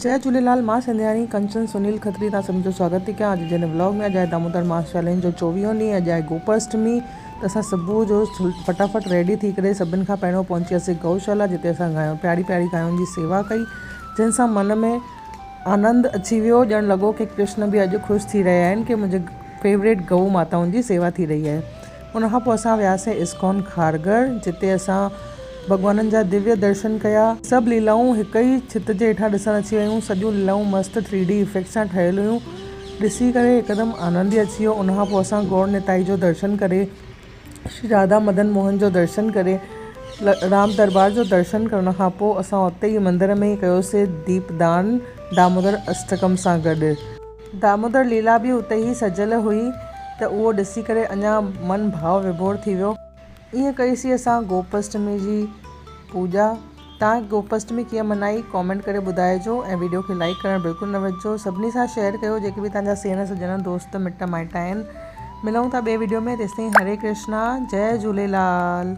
جئي جهوليلال مان سنڌياڻي ڪنچن سنيل کتري تان سڀني جو سواگت ٿي ڪيان اڄ جي هن ولاگ ۾ اڄ آهي دامودر ماس چئلينج جو چوويهون ڏينهن اڄ آهي گوپ اشٽمي ته اسان صبح جو فٽافٽ ريڊي ٿي ڪري سڀن کان پهريون پهچي وياسين گئوشالا جتي اسان گايون پياري پياري گاين جي سيوا ڪئي جنهن سان من ۾ آنند اچي ويو ڄڻ لڳو ڪي ڪرشن به اڄ خوش ٿي رهيا آهن ڪي منهنجي فيوريٽ گئو ماتائن جي سيوا ٿي رهي آهي. ان کان پوء اسان وياسين اسڪان کارگهر جتي اسان ڀڳوانن جا دويه درشن ڪيا. سڀ ليلائون هڪ ئي ڇت جي هيٺان ڏسڻ اچي ويون. سڄيون ليلائون مست ٿري ڊي افيڪٽ سان ٺهيل هيون. ڏسي ڪري هڪدم آنند ئي اچي ويو. ان کان پوء اسان گور نتائي جو درشن ڪري شري راڌا مدن موهن جو درشن ڪري رام دربار جو درشن ڪرڻ کان پوء اسان اتي ئي مندر ۾ ئي ڪيوسين ديپ دان دامودر اشٽڪم سان گڏ. دامودر ليلا به اتي ئي سجيل هئي ته اهو ڏسي ڪري اڃا من ڀاو وڀور ٿي ويو. ائين ڪئي سين اسان گوپ اشٽمي جي پوڄا. توهان گوپ اشٽمي ڪيئن منائي ڪامينٽ ڪري ٻڌائجو ۽ ويڊيو کي لائيڪ ڪرڻ بلڪل نه وسجو سڀني سان شيئر ڪيو جيڪي به توهان جا سيڻ سڄڻ دوست مٽ مائٽ آهن. ملون ٿا ٻئي ويڊيو ۾ تيستائين هري ڪرشنا جئي جهوليلال.